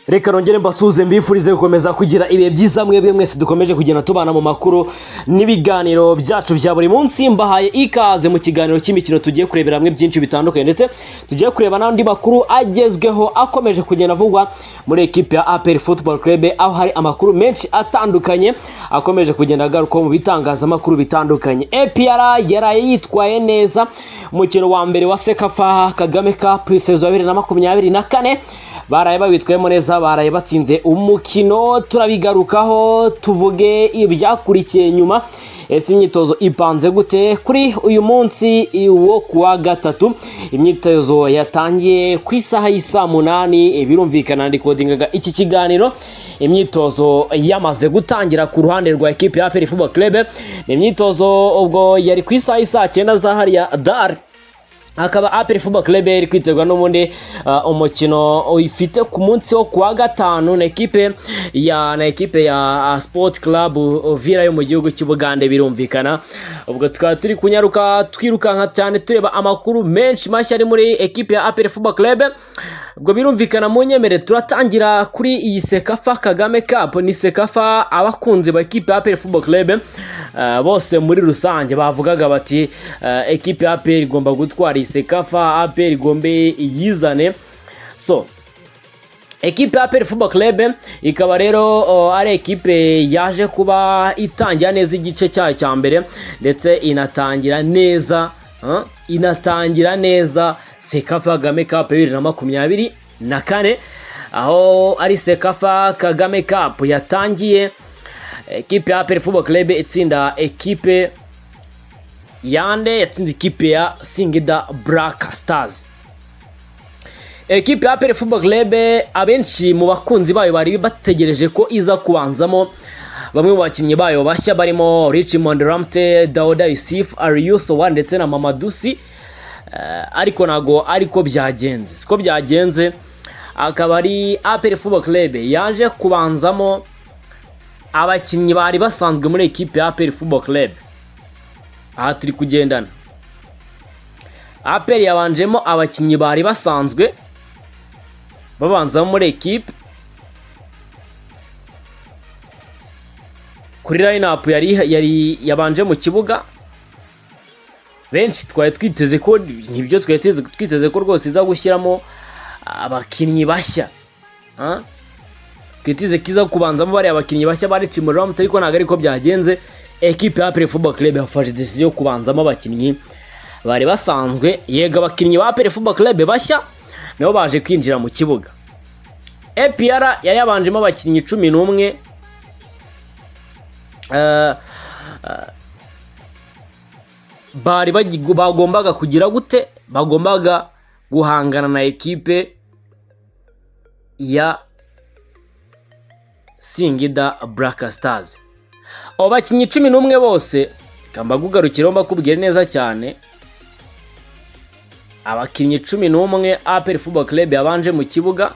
Reka nongere mbasuhuze, mbifurize gukomeza kugira ibihe byiza mwebwe mwese dukomeje kugenda tubana mu makuru n'ibiganiro byacu bya buri munsi. Mbahaye ikaze mu kiganiro cy'imikino. Tugiye kurebera hamwe byinshi bitandukanye, ndetse tugiye kureba n'andi makuru agezweho akomeje kugenda avugwa muri ekipe ya APR Football Club, aho hari amakuru menshi atandukanye akomeje kugenda agarukwaho mu bitangazamakuru bitandukanye. APR yaraye yitwaye neza umukino wa mbere wa CECAFA Kagame Cup saison ya 2024. Baraye babitwayemo neza, baraye batsinze umukino. Turabigarukaho, tuvuge ibyakurikiye nyuma. Ese imyitozo ipanze gute kuri uyu munsi wo kuwa gatatu? Imyitozo yatangiye ku isaha y'isaa 8. Birumvikana, ndikodingaga iki kiganiro imyitozo yamaze gutangira ku ruhande rwa ekipe ya APR Football Club. Ni imyitozo ubwo yari ku isaha y'isaa 9 za hariya Dar, hakaba APR Football Club iri kwitegura n'ubundi umukino ifite ku munsi wo kuwa gatanu na ekipe ya Sport Club Villa yo mu gihugu cy'Ubugande. Birumvikana, ubwo tukaba turi kunyaruka, twirukanka cyane, tureba amakuru menshi mashya ari muri ekipe ya APR Football Club. Ubwo birumvikana, mu nyemere turatangira kuri iyi CECAFA Kagame Cup. Ni CECAFA abakunzi ba ekipe ya APR Football Club bose muri rusange bavugaga bati ekipe ya APR igomba gutwara iyi CECAFA, APR igombe iyizane. So ekipe ya APR Football Club ikaba rero ari ekipe yaje kuba itangira neza igice cyayo cya mbere, ndetse inatangira neza CECAFA Kagame Cup 2024, aho ari CECAFA Kagame Cup yatangiye ekipe ya APR Football Club itsinda ekipe yande? Yatsinze ikipe ya Singida Black Stars. Ekipe ya APR Football Club, abenshi mu bakunzi bayo bari bategereje ko iza kubanzamo bamwe mu bakinnyi bayo bashya barimo Richmond Lamptey, Dauda Yussif, Aliou Sow ndetse na Mamadou Sy. Ariko ntago ariko byagenze, siko byagenze. Akaba ari APR Football Club yaje kubanzamo abakinnyi bari basanzwe muri ekipe ya APR Football Club. Aha turi kugendana, APR yabanjemo abakinnyi bari basanzwe babanzamo muri ekipe. Kuri line-up yari yabanje mu kibuga, benshi twari twiteze ko, nibyo, twari twiteze ko rwose iza gushyiramo abakinnyi bashya. Ah? Twiteze ko iza kubanzamo bariya abakinnyi bashya ba Richmond Lamptey, ariko ntabwo ariko byagenze. Ekipe ya APR Football Club yafashe decision yo kubanzamo abakinnyi bari basanzwe. Yego, abakinnyi ba APR Football Club bashya nabo baje kwinjira mu kibuga. APR yari yabanjemo abakinnyi 11 bari bagombaga kugira gute? Bagombaga guhangana na ekipe ya Singida Black Stars. Abo bakinnyi 11 bose mbagugarukiraho, mbakubwire neza cyane. Abakinnyi 11 APR Football Club yabanje mu kibuga,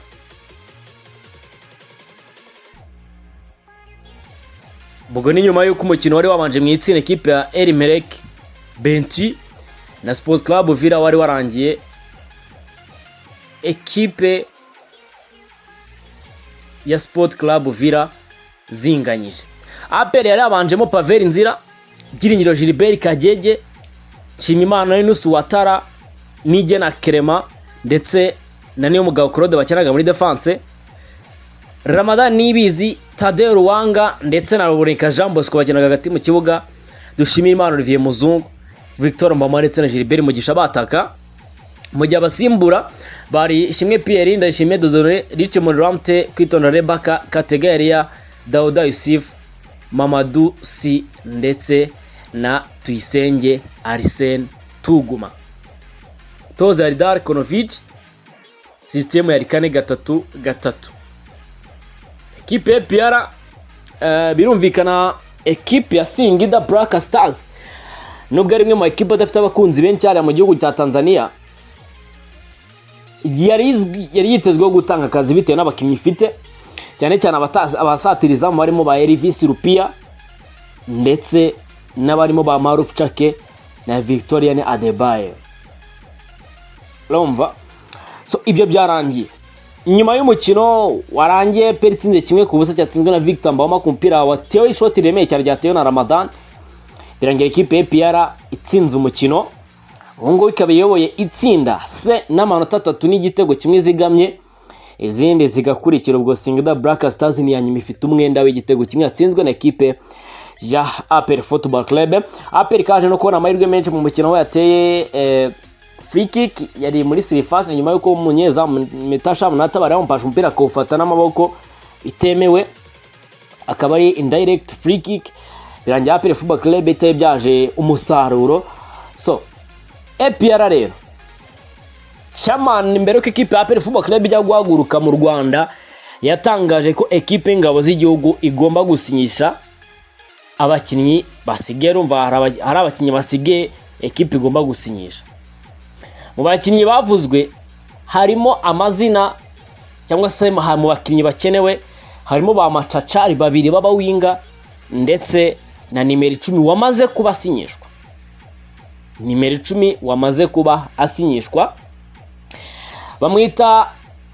ubwo ni nyuma y'uko umukino wari wabanje mu itsinda, ekipe ya El Merreikh Bentiu na Sports Club Villa wari warangiye ekipe ya Sport Club Villa zinganyije. APR yari yabanjemo Pavelh Ndzila, Byiringiro Gilbert Kagege, Nshimiyimana Yunus Watara, Niyigena Clement ndetse na Niyomugabo Claude bakinaga muri defense, Ramadan Niyibizi, Tadeo Ruwanga ndetse na Ruboneka Jean Bosco bakinaga hagati mu kibuga, Dushimirimana Olivier Muzungu, Victor Mbama ndetse na Gilbert Mugisha bataka, mu gihe abasimbura bari Ishimwe Pierre, Ndayishimiye Dieudonné, Richmond Lamptey, Kwitonda Rebecca, Kategeya Elia, Dauda Yussif, Mamadou Sy ndetse na Tuyisenge Arsene Tuguma. Toza yari Darko Novic, sisitemu yari 4-3-3. Ekipe ya APR, birumvikana, ekipe ya Singida Black Stars, nubwo ari imwe mu ekipe adafite abakunzi benshi hariya mu gihugu cya Tanzania, yari yitezweho gutanga akazi bitewe n'abakinnyi ifite, cyane cyane abasatirizamu barimo ba Elvis Rupia ndetse n'abarimo ba Maruf Chake na Victorian Adebayo. Urumva, so ibyo byarangiye. Nyuma y'umukino warangiye APR itsinze 1-0, cyatsinzwe na Victor Mbaoma ku mupira watewe ishoti riremeye cyane ryatewe na Ramadan, birangira ekipe ya APR itsinze umukino. Ubu ngubu ikaba iyoboye itsinda C n'amanota 3 n'igitego 1 izigamye, izindi zigakurikira. Ubwo Singida Black Stars ni iya nyuma, ifite umwenda w'igitego 1 yatsinzwe na ekipe ya APR Football Club. APR kaje no kubona amahirwe menshi mu mukino we, yateye free kick yari muri surface, nyuma y'uko umunyezamu Metacha Mnata bari bamupashe umupira akawufata n'amaboko itemewe, akaba ari indirect free kick. Birangira APR Football Club itabyaje umusaruro. So APR rero, chairman, mbere yuko ekipe ya APR Football Club ijya guhaguruka mu Rwanda, yatangaje ko ekipe y'ingabo z'igihugu igomba gusinyisha abakinnyi basigaye. Urumva hari abakinnyi basigaye ekipe igomba gusinyisha. Mu bakinnyi bavuzwe harimo amazina, cyangwa se mu bakinnyi bakenewe harimo ba Macacari babiri b'abawinga, ndetse na nimero 10 wamaze kuba asinyishwa. Nimero 10 wamaze kuba asinyishwa bamwita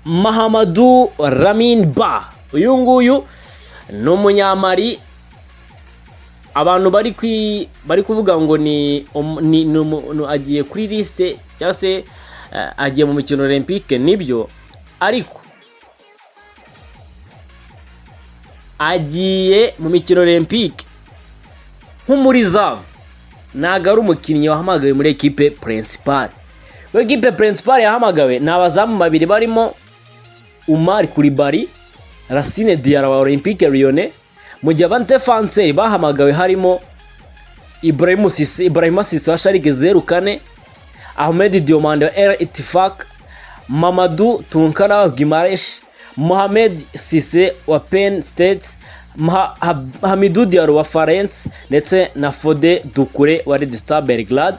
Mahamadou Lamine Ba. Uyu nguyu ni Umunyamari. Abantu bari kuvuga ngo ni agiye kuri liste cyangwa se agiye mu mikino olympique. Nibyo, ariko agiye mu mikino olympique nk'umurizavu, ntabwo ari umukinnyi wahamagawe muri ekipe principale. Muri ekipe principale yahamagawe ni abazamu babiri barimo Umar Coulibaly, Lassine Diarra wa Olympique Lyonnais, mu gihe abadefanseri bahamagawe harimo Ibrahim Cisse, Ibrahima Cisse wa Schalke 04, Ahmed Diomande wa Al Ettifaq, Mamadou Tounkara wa Guimaraes, Mohamed Cisse wa Penn State, Hamidou Diallo wa Farense, ndetse na Fodé Doucouré wa Red Star Belgrade.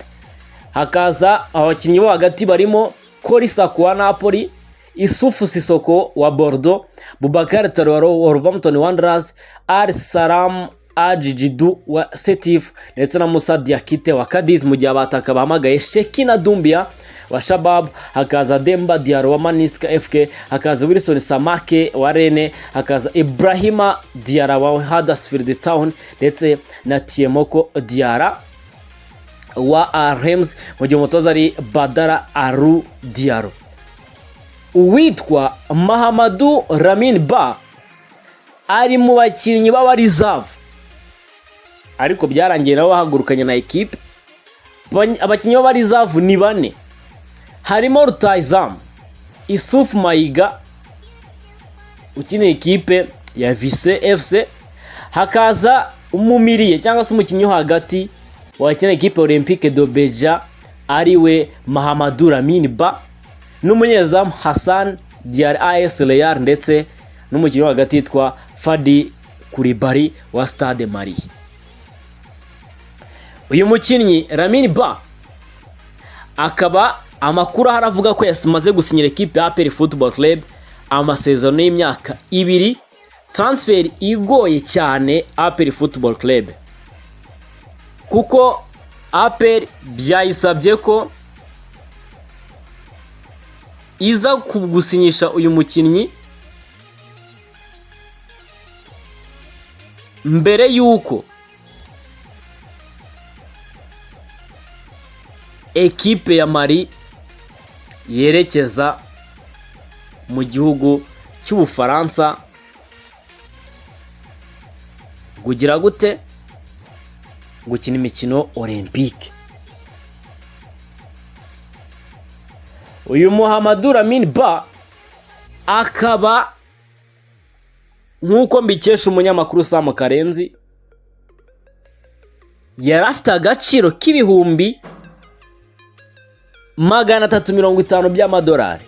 Hakaza abakinnyi bo hagati barimo Coli Saco wa Napoli, Issoufou Sissokho wa Bordeaux, Boubacar Traoré wa Wolverhampton Wanderers, Al Salam Ajijidu wa Setif, ndetse na Moussa Diakite wa Cadiz, mu gihe abataka bahamagaye Cheikhna Doumbia wa Shabab, hakaza Demba Diallo wa Maniska FK, hakaza Wilson Samake wa Rennes, hakaza Ibrahima Diarra wa Huddersfield Town, ndetse na Tiemoko Diarra wa Reims, mu gihe umutoza ari Badara Aru Diallo. Uwitwa Mahamadou Lamine Ba ari mu bakinnyi b'abarizavu, ariko byarangiye nabo bahagurukanye na ekipe. Abakinnyi b'abarizavu ni bane, harimo rutayizamu Isufu Mayiga ukina ekipe ya Vise FC, hakaza umumiriye cyangwa se umukinnyi wo hagati wakina ekipe Olympique de Beja, ariwe Mahamadou Lamine Ba, n'umunyezamu Hassan Diar AS Real, ndetse n'umukinnyi wo hagati yitwa Fadi Coulibaly wa Stade Malien. Uyu mukinnyi Lamine Ba akaba amakuru ahari avuga ko yamaze gusinyira ekipe ya APR Football Club amasezerano y'imyaka 2, transfer igoye cyane APR Football Club, kuko APR byayisabye ko iza gusinyisha uyu mukinnyi mbere y'uko ekipe ya Mali yerekeza mu gihugu cy'Ubufaransa kugira gute? Gukina imikino olympique. Uyu Muhammadu Lamine Ba akaba, nk'uko mbikesha umunyamakuru Sam Karenzi, yari afite agaciro k'350,000 by'amadolari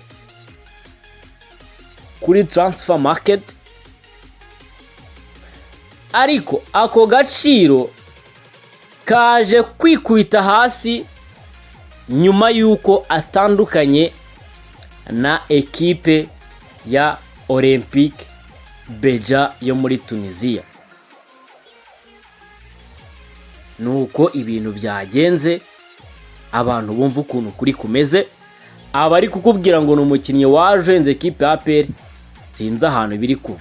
kuri transfer market, ariko ako gaciro kaje kwikubita hasi nyuma y'uko atandukanye na ekipe ya Olympique Beja yo muri Tunisia. Nuko ibintu byagenze, abantu bumva ukuntu kuri kumeze. Abari kukubwira ngo ni umukinnyi wajenze ekipe ya APR, sinzi ahantu biri kuva,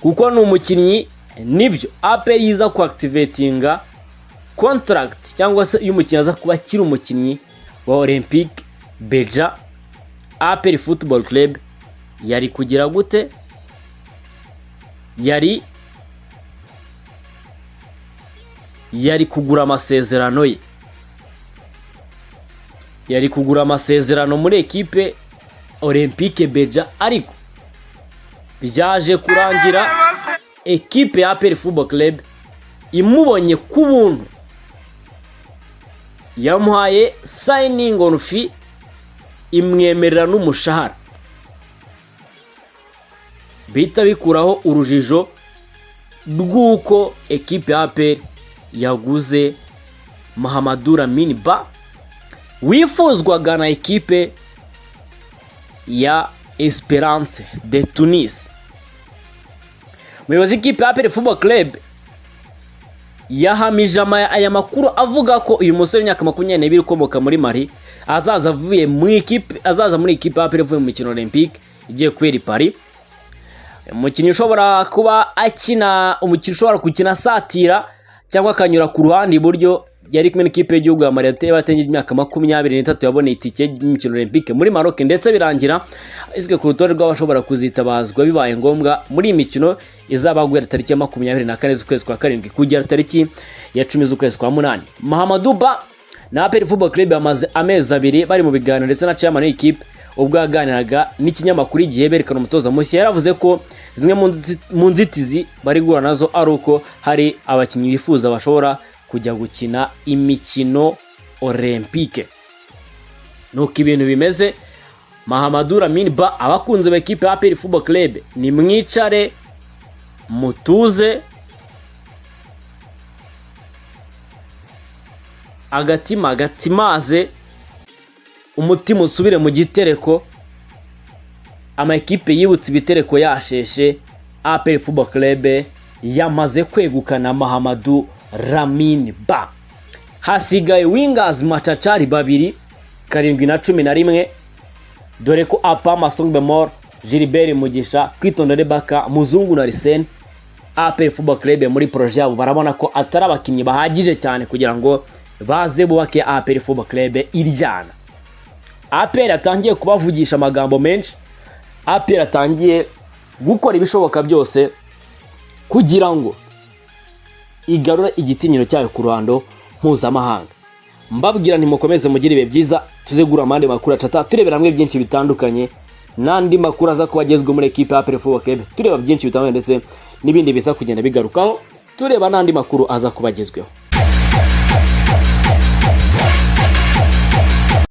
kuko ni umukinnyi, nibyo, APR yiza ku activatinga contract, cyangwa se iyo umukinnyi aza kuba akiri umukinnyi wa Olympique Beja, APR Football Club yari kugira gute? Yari kugura amasezerano ye, yari kugura amasezerano muri ekipe Olympique Beja. Ariko byaje kurangira ekipe ya APR Football Club imubonye ku buntu, yamuhaye signing on fee, imwemerera n'umushahara, bihita bikuraho urujijo rw'uko ekipe ya APR yaguze Mahamadou Lamine Ba wifuzwaga na ekipe ya Esperance de Tunis. Umuyobozi w'ikipe ya APR Football Club yahamije aya makuru, avuga ko uyu musore w'imyaka 22 ukomoka muri Mali azaza avuye mu ikipe, azaza muri ikipe ya APR avuye mu mikino Olympique igiye kubera i Paris. Umukinnyi ushobora kuba akina, umukinnyi ushobora gukina asatira cyangwa akanyura ku ruhande iburyo, yari kumwe n'ikipe y'igihugu ya Mali yatengeje imyaka 23, yaboneye itike y'imikino Olympique muri Maroc, ndetse birangira izwi ku rutonde rw'abashobora kuzitabazwa bibaye ngombwa muri iyi mikino izaba guhera tariki ya 24 z'ukwezi kwa karindwi kugera tariki ya 10 z'ukwezi kwa munani. Mahamadou Ba na APR Football Club bamaze amezi 2 bari mu biganiro, ndetse na chairman w'ikipe ubwo yaganiraga n'ikinyamakuru Igihe berekana umutoza mushya, yaravuze ko zimwe mu nzitizi bari guhura nazo ari uko hari abakinnyi bifuza bashobora kujya gukina imikino Olympique. Nuko ibintu bimeze. Mahamadou Lamine Ba, abakunzi ba ekipe ya APR Football Club, ni mwicare mutuze, agatima gatimaze, umutima usubire mu gitereko. Ama ekipe yibutse ibitereko yasheshe. APR Football Club yamaze kwegukana Mahamadou Lamine Ba. Hasigaye wingers macacari babiri, 7 na 11, dore ko Apam Assongwe Bemol, Gilbert Mugisha, Kwitonda Rebaka, Muzungu na Arsene, APR Football Club muri projet yabo barabona ko atari abakinnyi bahagije cyane kugira ngo baze bubake APR Football Club iryana. APR atangiye kubavugisha amagambo menshi, APR atangiye gukora ibishoboka byose kugira ngo igarure igitinyiro cyayo ku ruhando mpuzamahanga. Mbabwira ntimukomeze mugire ibihe byiza, tuzegura amande makuru atata, turebera hamwe byinshi bitandukanye n'andi makuru aza kuba agezwe muri ekipe ya APR Football Club, tureba byinshi bitandukanye ndetse n'ibindi biza kugenda bigarukaho, tureba n'andi makuru aza kuba agezweho.